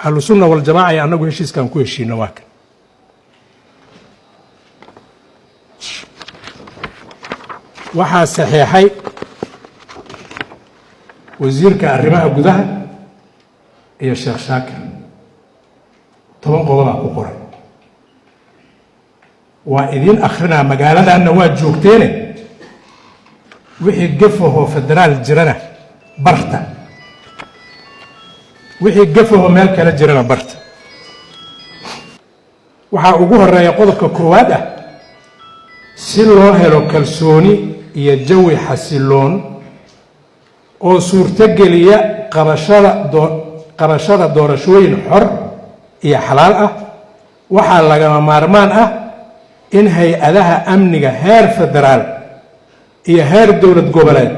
Ahlu Sunna Waljamaaca ee annagu heshiiskaan ku heshiino waa kan. Waxaa saxeexay wasiirka arrimaha gudaha iyo Sheekh Shaakir. 10 qodobaa ku qoran, waa idiin akrinaa. Magaaladanna waa joogteene, wixii gafahoo federaal jirana barta, wixii gafahoo meel kale jirana barta. Waxaa ugu horeeya qodobka koowaad ah: si loo helo kalsooni iyo jawi xasiloon oo suurtogeliya qabashada doorashooyin xor iyo xalaal ah, waxaa lagama maarmaan ah in hay-adaha amniga heer federaal iyo heer dowlad goboleed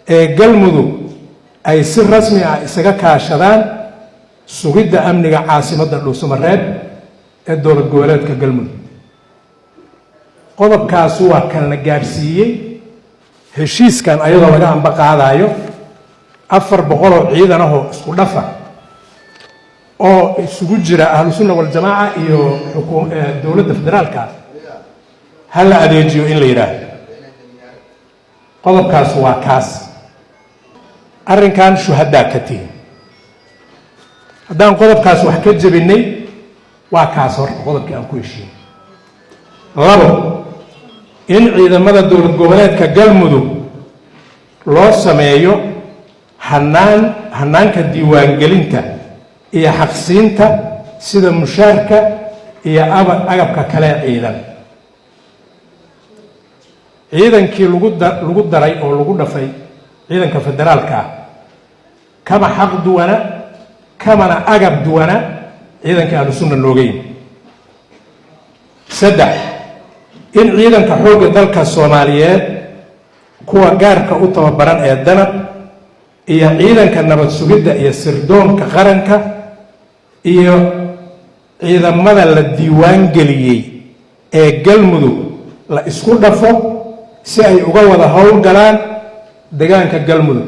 ee Galmudug ay si rasmi ah isaga kaashadaan sugidda amniga caasimadda Dhuusamareeb ee dowlad goboleedka Galmudug. Qodobkaasu waa kan la gaadhsiiyey heshiiskan, ayadoo laga amba qaadayo 400 oo ciidan ahoo isku dhafa oo isugu jira Ahlu Sunna Waljamaaca iyo dowladda federaalka ha la adeejiyo in la yidhaahdo. Qodobkaas waa kaas. Arrinkan shuhaddaa ka tihi haddaan qodobkaas wax ka jebinay, waa kaas horta qodobkii aan ku heshiinay. Labo, in ciidamada dowlad goboleedka Galmudug loo sameeyo hanaanka diiwaangelinta iyo xaqsiinta, sida mushaarka iyo agabka kale ciidan. Ciidankii lagu daray oo lagu dhafay ciidanka federaalka ah kama xaq duwana, kamana agab duwana ciidanka Ahlu Sunna nooga yimi. Saddex, in ciidanka xoogga dalka Soomaaliyeed, kuwa gaarka u tababaran ee Danab, iyo ciidanka nabad sugidda iyo sirdoonka qaranka iyo ciidamada la diiwaan geliyey ee Galmudug la isku dhafo si ay uga wada howlgalaan degaanka Galmudug.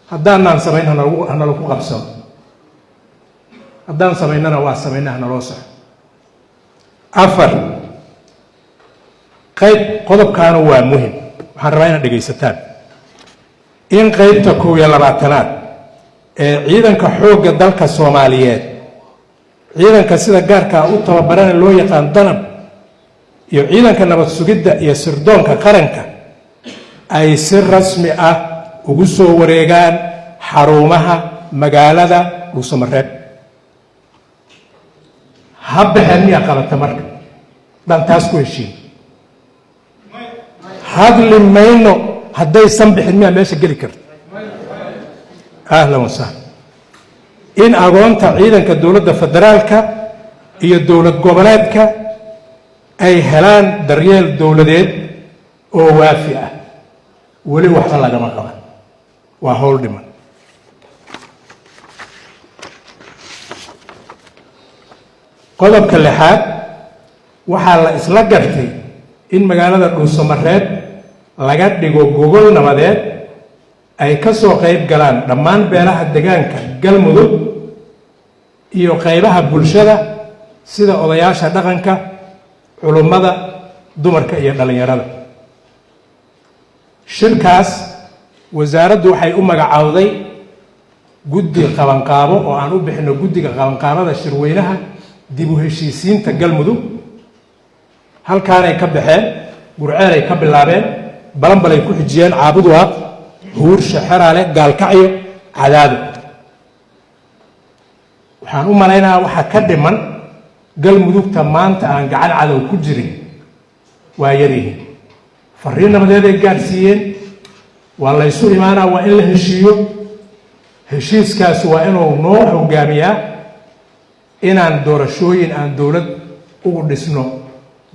Haddaanaan samayn, hanala ku qabsano. Haddaan samaynana, waa samayna, hanaloo saxo. Afar, qayb qodobkaana waa muhim, waxaan rabaa inaad dhegaysataan. In qaybta 21aad ee ciidanka xoogga dalka Soomaaliyeed, ciidanka sida gaarkaa u tababarana loo yaqaan Danab, iyo ciidanka nabad sugidda iyo sirdoonka qaranka ay si rasmi ah ugu soo wareegaan xarumaha magaalada Dhuusamareeb. Ha baxeen miyaa qabata? Marka haddaan taas ku heshiin, hadli mayno. Haddaysan bixin, miyaa meesha geli karta? Ahlan wasahlan. In agoonta ciidanka dowladda federaalka iyo dowlad goboleedka ay helaan daryeel dowladeed oo waafi ah. Weli waxba lagama qaban, waa howl dhiman. Qodobka lixaad, waxaa la isla gartay in magaalada Dhuusamareeb laga dhigo gogol nabadeed ay ka soo qayb galaan dhammaan beelaha degaanka Galmudug iyo qaybaha bulshada, sida odayaasha dhaqanka, culummada, dumarka iyo dhallinyarada. Shirkaas wasaaraddu waxay u magacowday guddi qabanqaabo oo aan u bixino guddiga qabanqaabada shirweynaha dib u heshiisiinta Galmudug. Halkaanay ka baxeen, Gurceelay ka bilaabeen, Balanbalay ku xijiyeen, Caabudwaaq, Huursha, Xeraale, Gaalkacyo, Cadaado. Waxaan u malaynayaa waxaa ka dhiman Galmudugta maanta aan gacan cadow ku jirin waa yaryihiin. Fariin nabadeed ay gaadhsiiyeen: waa laysu imaanaa, waa in la heshiiyo. Heshiiskaas waa inuu noo hogaamiyaa inaan doorashooyin aan dowlad ugu dhisno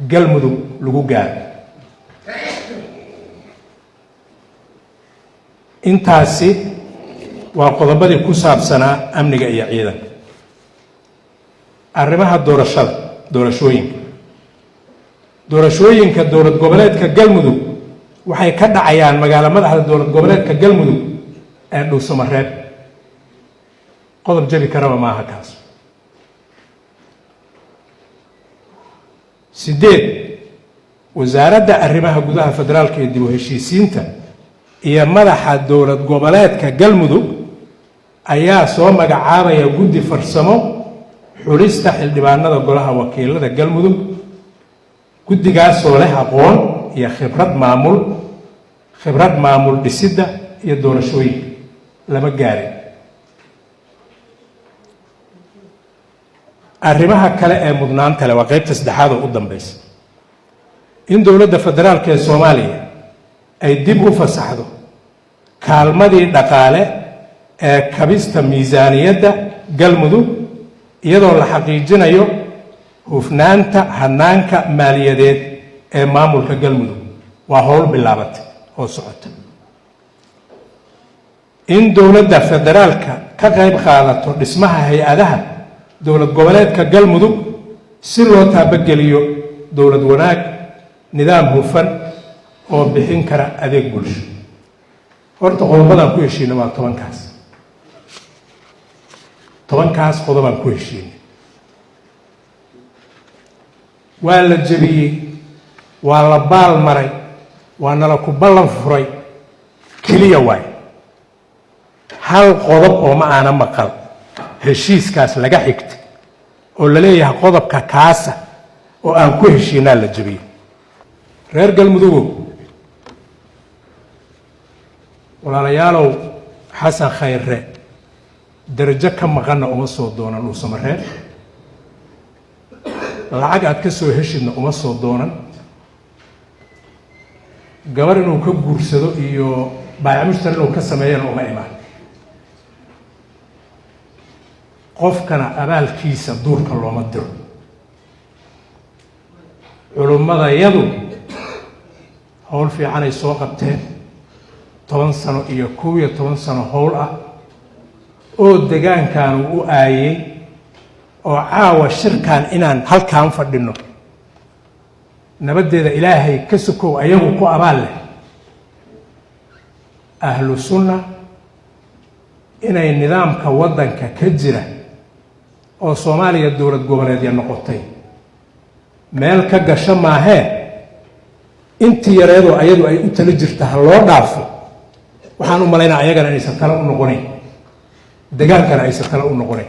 Galmudug lagu gaaro. Intaasi waa qodobadii ku saabsanaa amniga iyo ciidanka. Arrimaha doorashada, doorashooyinka dowlad goboleedka Galmudug waxay ka dhacayaan magaalo madaxda dowlad goboleedka Galmudug ee Dhuusamareeb. Qodob jabi karaba maaha kaas. 8, wasaaradda arrimaha gudaha federaalka iyo dib u heshiisiinta iyo madaxa dowlad goboleedka Galmudug ayaa soo magacaabaya guddi farsamo xulista xildhibaanada golaha wakiilada Galmudug, guddigaasoo leh aqoon iyo khibrad maamul, khibrad maamul dhisidda iyo doorashooyinka. Lama gaarin. Arrimaha kale ee mudnaanta leh waa qaybta saddexaad oo u dambaysa, in dowladda federaalka ee Soomaaliya ay dib u fasaxdo kaalmadii dhaqaale ee kabista miisaaniyadda Galmudug, iyadoo la xaqiijinayo hufnaanta hanaanka maaliyadeed ee maamulka Galmudug. Waa howl bilaabatay oo socota. In dowladda federaalka ka qayb qaadato dhismaha hay-adaha dowlad goboleedka Galmudug si loo taabageliyo dowlad wanaag, nidaam hufan oo bixin kara adeeg bulsho. Horta qodobadaan ku heshiinay waa 10kaas, 10kaas qodobaan ku heshiinay. Waa la jebiyey, waa la baal maray, waa nala ku ballan furay keliya. Waay hal qodob oo ma aana maqal heshiiskaas laga xigta oo la leeyahay qodobka kaasa oo aan ku heshiinaa la jebiyey. Reer Galmudugow, walaalayaalow, Xasan Khayre darajo ka maqanna uma soo doonan Dhuusamareer, lacag aad ka soo heshidna uma soo doonan, gabar inuu ka guursado iyo baayac mushtar inuu ka sameeyana uma imaan. Qofkana abaalkiisa duurka looma diro. Culummadayadu howl fiicanay soo qabteen, 10 sano iyo 11 sano howl ah oo degaankan u aayey, oo caawa shirkan inaan halkaan fadhino nabaddeeda Ilaahay ka sokow ayagu ku abaal leh. Ahlu Sunna inay nidaamka waddanka ka jira oo Soomaaliya dowlad goboleedya noqotay meel ka gasho maahee, intii yareedoo ayadu ay u tala jirta ha loo dhaafo. Waxaan u malaynaa ayagana inaysan talo u noqonayn, degaankana aysan talo u noqonayn.